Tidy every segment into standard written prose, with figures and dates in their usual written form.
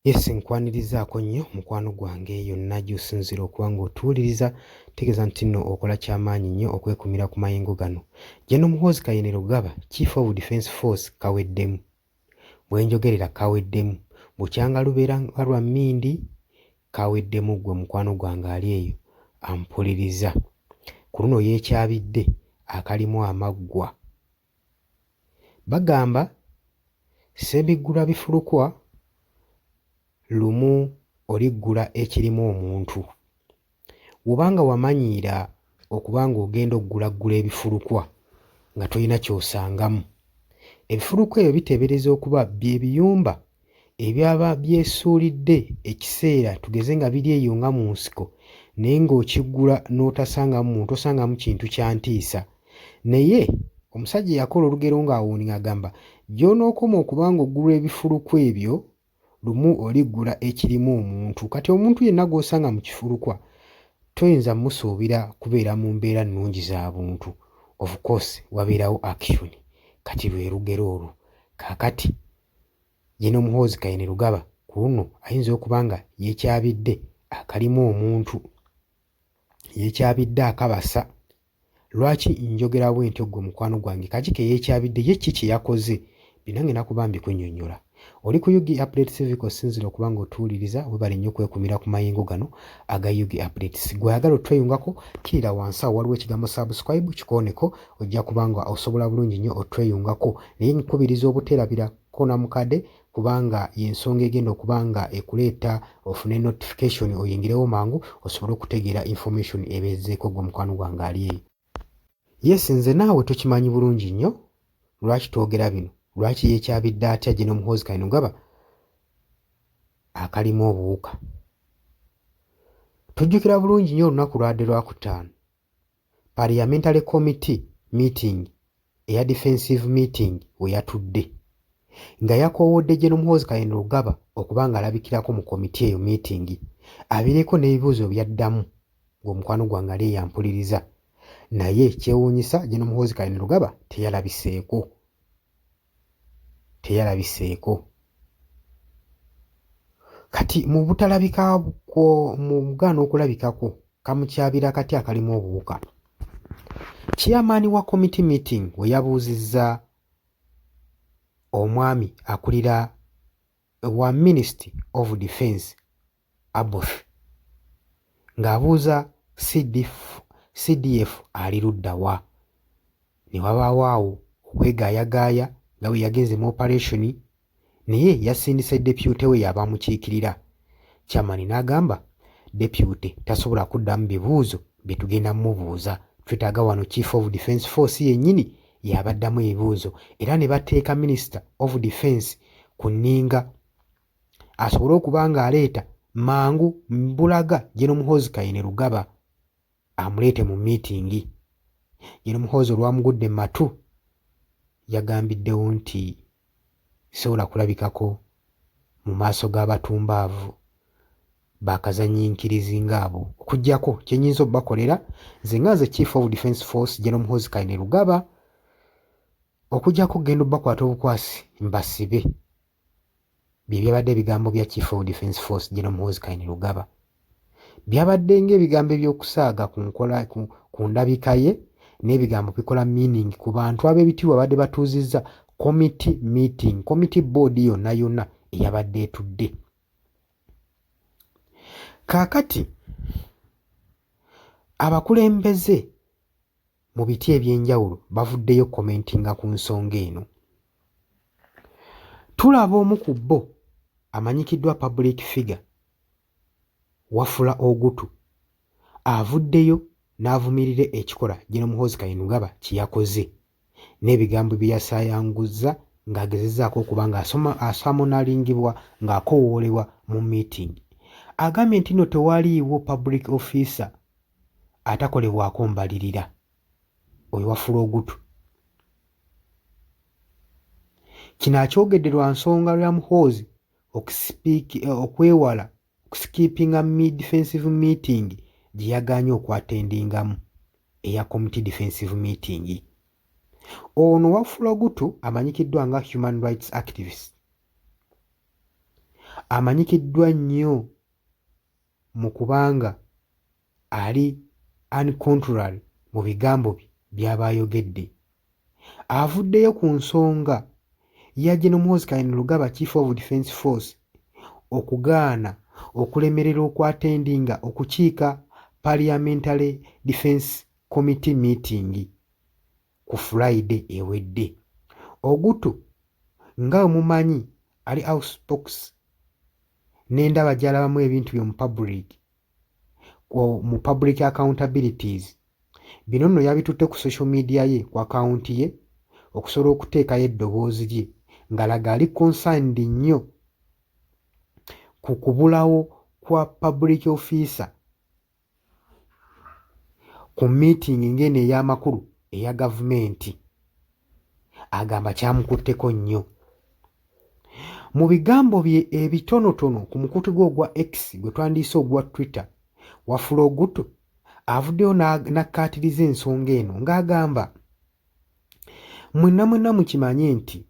Yes nkwanirizaako nnyo mukwano gwange yonna gy'osinziira okuba ng'otuwuliriza tegeeza nti nno okola kyamaanyi nnyo okwekumira ku mayengo gano. General Muhoozi Kainerugaba Chief of Defence Force kaweddemu. Bwenjogerera kaweddemu. Bukyanga lubeera nga lwa mmindi kaweddemu ggwe mukwano gwange ali eyo ampuliriza. Ku luno yeekyabidde akalimu amaggwa. Bagamba ssebiggulwa bifulukwa lumu oliggula ekirimu omuntu. Bw'oba nga wamanyiira okuba ng'ogenda oggulaggula ebifulukwa nga tolina ky'osangamu, ebifulukwa ebyo biteebereza okuba bye biyumba ebyaba byesuulidde ekiseera tugeze nga biri eyo nga mu nsiko naye ng'okiggula n'otasangamu muntu, tosangamu kintu kya ntiisa. Naye omusajja eyakola olugero ng'awuuninga agamba gy'onookoma okuba ng'oggulwa ebifulukwa ebyo lumu oliggula ekirimu omuntu. Kati omuntu yenna gw'osanga mu kifulukwa toyinza musuubira kubeera mu mbeera nnungi za buntu. Of course wabeerawo action. Kati lwe lugero olwo. Kaakati General Muhoozi Kainerugaba ku luno ayinza okuba nga yeekyabidde akalimu omuntu, yeekyabidde akabasa. Lwaki njogera bwentyo ggwe mukwano gwange? Kaki ke yeekyabidde? Ye ki kye yakoze? Byonna ngenda kuba mbikunnyonnyola. Oli ku UG Updates TV kw'osinziira okuba ng'otuwuliriza, weebale nnyo okwekumira ku mayengo gano aga UG Updates. Gwe ayagala otweyungako, kkirira wansi awo waliwo ekigambo subscribe kikooneko, ojja kuba nga osobola bulungi nnyo otweyungako. Naye nkukubiriza obuteerabira kukona mukade kubanga y'ensonga egenda okuba nga ekuleeta ofune notification oyingirewo mangu osobole okutegeera information ebeezzeeko gwe mukwano gwange ali eyo. Yes nze naawe tukimanyi bulungi nnyo lwaki twogera bino, lwaki yeekyabidde atya General Muhoozi Kainerugaba akalimu obuwuka. Tujjukira bulungi nnyo olunaku lwadde lwakutaano Parliamentary Committee meeting eya defensive meeting we yatudde nga yakoowodde General Muhoozi Kainerugaba okuba ng'alabikirako mu komiti eyo meeting abeereko n'ebibuuzo by'addamu ng'omukwano gwange ali eyo ampuliriza naye kyewuunyisa General Muhoozi Kainerugaba teyalabiseeko teyalabiseeko kati mu butalabika kwo mu kugaana okulabikako kamukyabira kati akalimu obuwuka chairman wa committee meeting we yabuuzizza omwami akulira wa Ministry of Defence Aboth ng'abuuza CDF ali ludda wa ne wabaawo awo okwegaayagaaya nga bwe yagenze mu operation naye yasindise deputy we y'aba amukiikirira. Chairman n'agamba deputy tasobola kuddamu bibuuzo bye tugenda mmubuuza twetaaga wano Chief of Defence Force yennyini y'abaddamu ebibuuzo era ne bateeka Minister of Defence ku nninga asobole okuba ng'aleeta mangu mbulaga General Muhoozi Kainerugaba amuleete mu miitingi. General Muhoozi olwamugudde mu matu yagambiddewo nti sisobola kulabikako mu maaso g'abatumbaavu bakazannyiikirizi ng'abo okuggyako kye nnyinza obbakolera nze nga nze Chief of Defence Force General Muhoozi Kainerugaba okuggyako okugenda obbakwata obukwasi mbasibe. Bye byabadde ebigambo bya Chief of Defence Force General Muhoozi Kainerugaba. Byabadde ng'ebigambo eby'okusaaga ku nkola ku ndabika ye n'ebigambo bikola meaning ku bantu ab'ebitiibwa abadde batuuzizza committee meeting, committee board yonna yonna eyabadde etudde. Kaakati abakulembeze mu biti eby'enjawulo bavuddeyo commentinga ku nsonga eno. Tulaba omu ku bo amanyikiddwa public figure Wafula Ogutu avuddeyo n'avumirira ekikola General Muhoozi Kainerugaba kye yakoze n'ebigambo bye yasaayanguzza ng'agezezzaako okuba ng'asamonalingibwa ng'akowoolebwa mu meeting. Agambye nti nno tewaliiwo public officer atakolebwako mbalirira. Oyo Wafula Ogutu. Kino akyogedde lwa nsonga lwa Muhoozi okwewala okusikipinga defensive meeting gye yagaanye okwatendingamu eya committee defensive meeting. Ono Wafula Ogutu amanyikiddwa nga human rights activist. Amanyikiddwa nnyo mu kubanga ali uncontrolled mu bigambo bye by'aba ayogedde. Avuddeyo ku nsonga ya General Muhoozi Kainerugaba, Chief of Defence Force, okugaana okulemererwa okwattendinga okukiika Parliamentary Defence Committee meeting ku Friday ewedde. Ogutu nga bwe mumanyi ali outspoken n'endaba gy'alabamu ebintu bye mu public accountabilities. Bino nno yabitutte ku social media ye, ku akawunti ye, okusobola okuteekayo eddoboozi lye ng'alaga ali concerned nnyo ku kubulawo kwa public officer ku meeting ng'eno ey'amakulu eya gavumenti. Agamba kyamukutteko nnyo. Mu bigambo bye ebitonotono ku mukutu gwe ogwa X, gwe twandiise ogwa Twitter, Wafula Ogutu avuddeyo n'akkaatiriza ensonga eno ng'agamba, "Mwenna mwenna mukimanye nti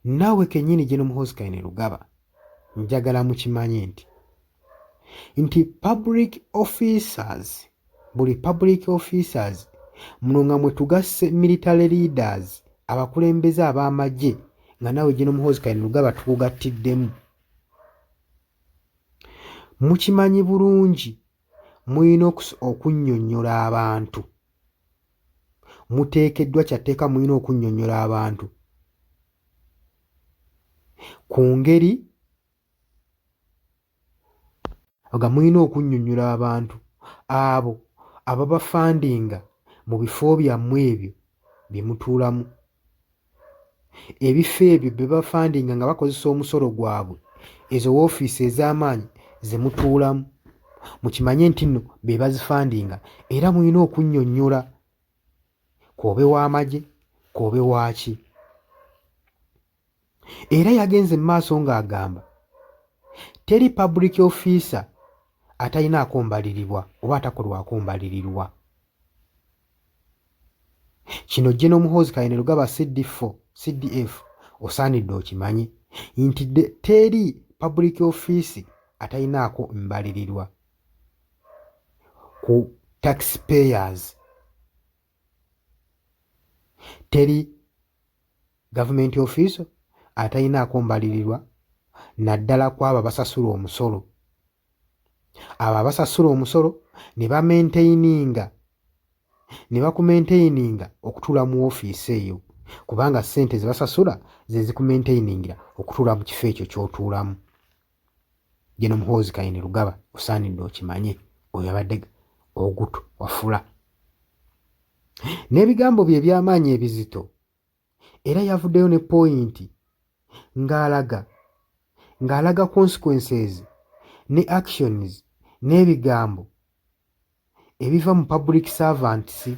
naawe kennyini General Muhoozi Kainerugaba, njagala mukimanye nti public officers, buli public officers, muno nga mwe tugasse military leaders, abakulembeze ab'amagye, nga naawe General Muhoozi Kainerugaba tukugattiddemu, mukimanyi bulungi mulina okunnyonnyola abantu. Muteekeddwa kyatteeka mulina okunnyonnyola abantu ku ngeri nga mulina okunnyonnyola abantu abo ababafundinga mu bifo byammwe ebyo bye mutuulamu, ebifo ebyo bye bafundinga nga bakozesa omusolo gwabwe, ezo woofiisi ez'amaanyi ze mutuulamu, mukimanye nti nno be bazifundinga era mulina okunnyonnyola, k'obe w'amagye, k'obe waaki." Era yagenze mu maaso ng'agamba teri public officer atalinaako mbalirirwa oba atakolwako mbalirirwa. Kino General Muhoozi Kainerugaba CD4 CDF osaanidde okimanye nti teri public office atalinaako mbalirirwa ku taxpayers. Teri government office atalinaako mbalirirwa, naddala ku abo abasasula omusolo, abo abasasula omusolo ne bamaintaininga, ne bakumaintaininga okutuula mu woofiisi eyo, kubanga ssente ze basasula ze zikumaintainingira okutuula mu kifo ekyo ky'otuulamu. General Muhoozi Kainerugaba, osaanidde okimanye." Oyo abadde Ogutu Wafula n'ebigambo bye eby'amaanyi ebizito. Era yavuddeyo ne point ng'alaga consequences ne actions n'ebigambo ebiva mu public servants,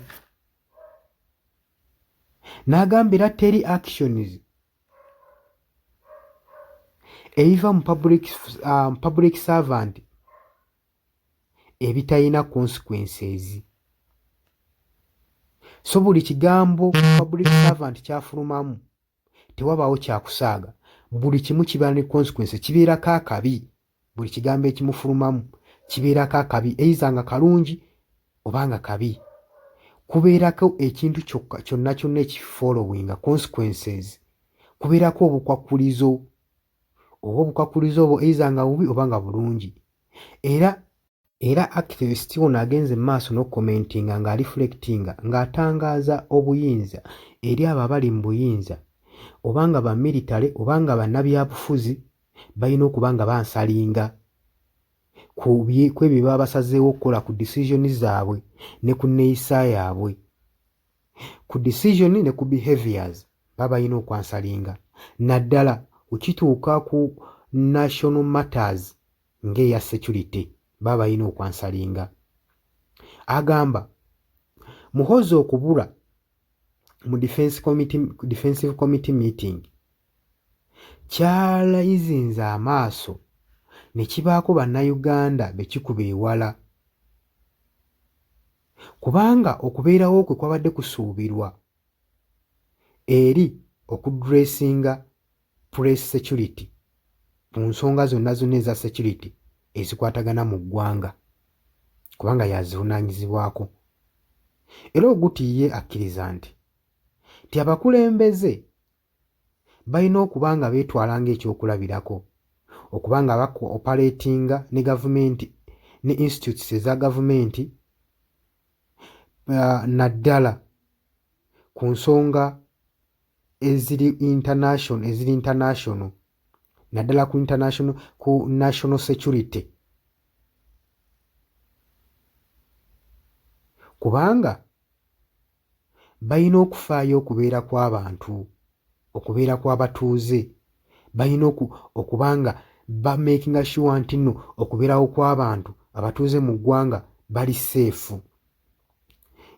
n'agamba era teri actions ebiva mu public servant ebitalina consequences. So buli kigambo public servant kyafulumamu tewabaawo kyakusaaga, buli kimu kibeera ne consequence, kibeerako akabi. Buli kigambo ekimufulumamu kibeerako akabi, either nga kalungi oba nga kabi, kubeerako ekintu kyokka kyonna kyonna ekifollowinga consequences, kubeerako obukwakkulizo, oba obukwakkulizo obwo either nga bubi oba nga bulungi. Era activist ono agenze mu maaso n'okucommentinga ng'areflectinga, ng'atangaaza obuyinza eri abo abali mu buyinza, oba nga ba military oba nga bannabyabufuzi, balina okuba nga bansweringa ku ebyo bye baba basazeewo okukola, ku decision zaabwe ne ku nneeyisa yaabwe, ku decision ne ku behaviors baba balina okwansweringa, naddala wekituuka ku national matters ng'eya security, baba balina okwansweringa. Agamba Muhoozi okubula mu defensive committee meeting kyalayizinze amaaso ne kibaako bannayuganda be kikuba ewala, kubanga okubeerawo kwe kwabadde kusuubirwa eri okuaddressinga press security. ku nsonga zonna zonna eza security ezikwatagana mu ggwanga kubanga y'azivunaanyizibwako. Era Oguti ye akkiriza nti nti abakulembeze balina okuba nga beetwala ng'ekyokulabirako, okuba nga bacooperatinga ne gavumenti ne institutes eza gavumenti naddala ku nsonga eziri international, eziri international naddala ku international, ku national security, kubanga balina okufaayo okubeera kw'abantu, okubeera kw'abatuuze. Balina okuba nga bamakinga sure nti nno okubeerawo kw'abantu abatuuze mu ggwanga bali safe,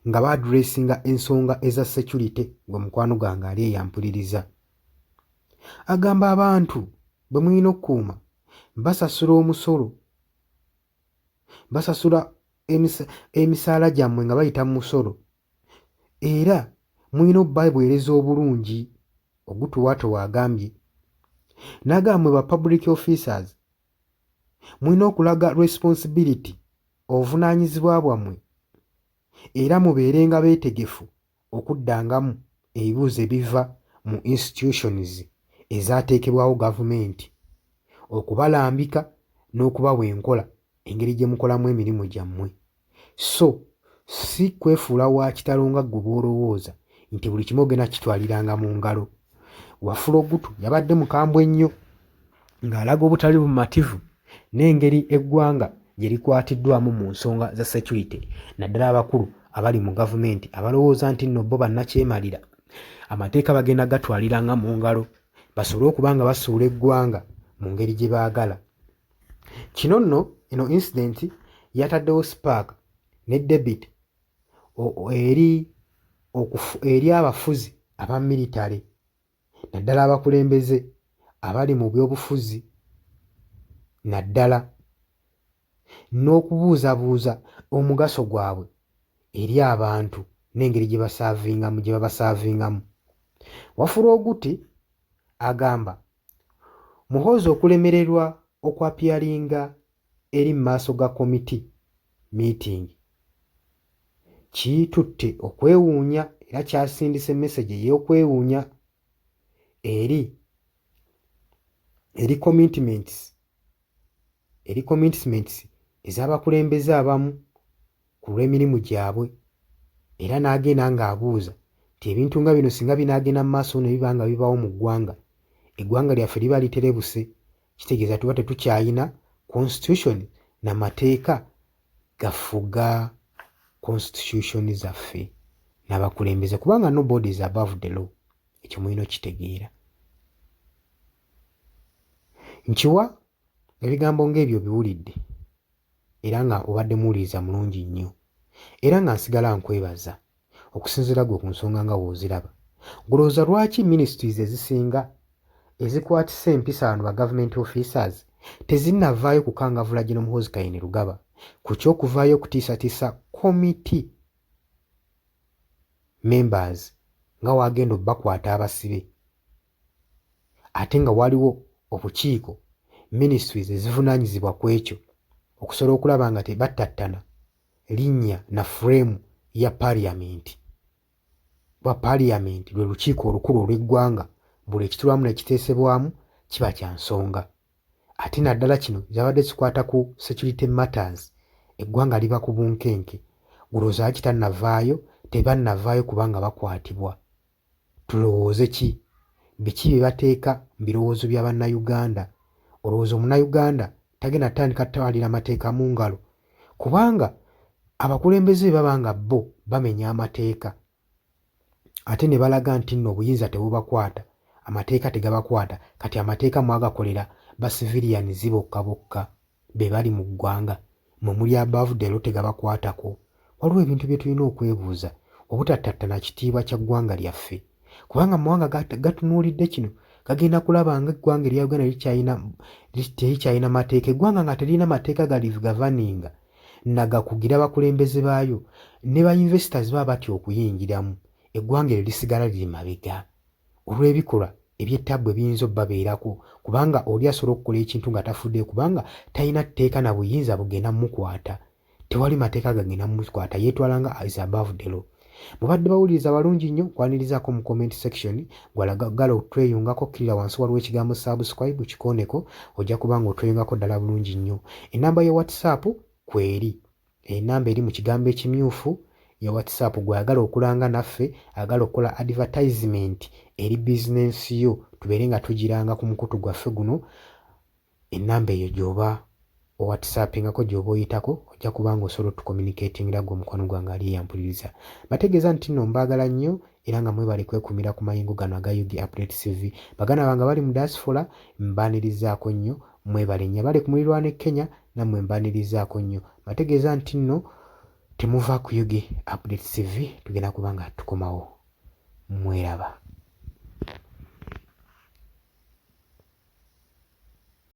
nga baaddressinga ensonga eza security. Gwe mukwano gwange ali eyampuliriza agamba abantu bwe mulina okukuuma basasula omusolo, basasula emisaala gyammwe nga bayita mu musolo, era mulina obbaweereza obulungi. Ogutu bw'atyo bw'agambye. N'agamba mmwe ba public officers mulina okulaga responsibility, obuvunaanyizibwa bwammwe, era mubeerenga beetegefu okuddangamu ebibuuzo ebiva mu institutions ezaateekebwawo gavumenti okubalambika n'okubawa enkola engeri gye mukolamu emirimu gyammwe, so si kwefuula wa kitalo nga ggwe bw'olowooza nti buli kimu ogenda kukitwaliranga mu ngalo. Wafula Ogutu yabadde mukambwe nnyo ng'alaga obutali bumativu n'engeri eggwanga gye likwatiddwamu mu nsonga za security, naddala abakulu abali mu gavumenti abalowooza nti nno bo bannakyemalira amateeka bagenda gatwaliranga mu ngalo basobole okuba nga basuula eggwanga mu ngeri gye baagala. Kino nno eno incident yataddewo spark ne debit eri abafuzi aba military, naddala abakulembeze abali mu byobufuzi, naddala n'okubuuzabuuza omugaso gwabwe eri abantu n'engeri gye basaavingamu, gye babasaavingamu. Wafula Oguti agamba Muhoozi okulemererwa okwappearinga eri mu maaso ga committee meeting kitutte okwewuunya era kyasindise message ey'okwewuunya eri commitments ez'abakulembeze abamu ku lw'emirimu gyabwe, era n'agenda ng'abuuza nti ebintu nga bino singa binaagenda mu maaso ne biba nga bibaawo mu ggwanga, eggwanga lyaffe liba literebuse. Kitegeeza tuba tetukyayina constitution na mateeka gafuga constitution zaffe n'abakulembeze, kubanga nobody is above the law. Ekyo mulina okitegeera. Nkiwa ebigambo ng'ebyo biwulidde era nga obadde muwuliriza mulungi nnyo, era nga nsigala nkwebaza okusinziira gwe ku nsonga nga w'oziraba. Golowooza lwaki ministries ezisinga ezikwatisa empisa bano ba government officers tezinnavaayo kukangavvula General Muhoozi Kainerugaba ku ky'okuvaayo okutiisatiisa committee members nga wagenda obbakwata abasibe, ate nga waliwo obukiiko, ministries ezivunaanyizibwa ku ekyo okusobola okulaba nga tebattattana linnya na frame ya parliament, kuba parliament lwe lukiiko olukulu olw'eggwanga, buli ekitulwamu ne kiteesebwamu kiba kya nsonga, ate naddala kino kyabadde kikwata ku security matters, eggwanga liba ku bunkenke. Gulowooza lwaki tannavaayo, tebannavaayo kubanga bakwatibwa? Tulowooze ki? Biki bye bateeka mu birowoozo bya Bannayuganda? Olowooza Omunnayuganda tagenda kutandika kutwalira mateeka mu ngalo? Kubanga abakulembeze bwe baba nga bo bamenya amateeka ate ne balaga nti nno obuyinza tebubakwata, amateeka tegabakwata, kati amateeka mwagakolera ba civilians bokka bokka be bali mu ggwanga, mmwe muli above the law, tegabakwatako? Waliwo ebintu bye tulina okwebuuza obutattattana kitiibwa kya ggwanga lyaffe, kubanga mu mawanga gatunuulidde kino gagenda kulaba nga eggwanga erya Uganda terikyalina mateeka. Eggwanga nga teririna mateeka galigoverninga nagakugira bakulembeze baayo, ne ba investors baba batya okuyingiramu, eggwanga eryo lisigala liri mabega olw'ebikolwa. eby'ettabbu ebiyinza obbabeerako kubanga oli asobola okukola ekintu nga tafuddeyo kubanga talina tteeka na buyinza bugenda mmukwata. Tewali mateeka gagenda mmukwata, yeetwala nga is above the law. Mubadde bawuliriza balungi nnyo, nkwanirizaako mu comment section. Gwalagala otweyungako, kkirira wansi waliwo ekigambo subscribe, kikooneko, ojja kuba nga otweyungako ddala bulungi nnyo. Ennamba ya WhatsApp kweri. Enamba eri mu kigambo ekimyufu ya WhatsApp. Gw'ayagala okulanga naffe, ayagala okukola advertisement eri bizinensi yo, tubeere nga tugiranga ku mukutu gwaffe guno, ennamba eyo gy'oba owhatsappingako, gy'oba oyitako, ojja kuba nga osobola otucommunicatingira. Gwe omukwano gwange ali eyampuliriza, bategeeza nti nno mbaagala nnyo era nga mwebale kwekumira ku mayengo gano aga UG Update TV. Baganda bange bali mu diaspora, mbaanirizaako nnyo, mwebale nnyo. Abali ku mulirwano e Kenya, nammwe mbaanirizaako nnyo, bategeeza nti nno temuva ku UG Update TV, tugenda kuba nga tukomawo. Mweraba.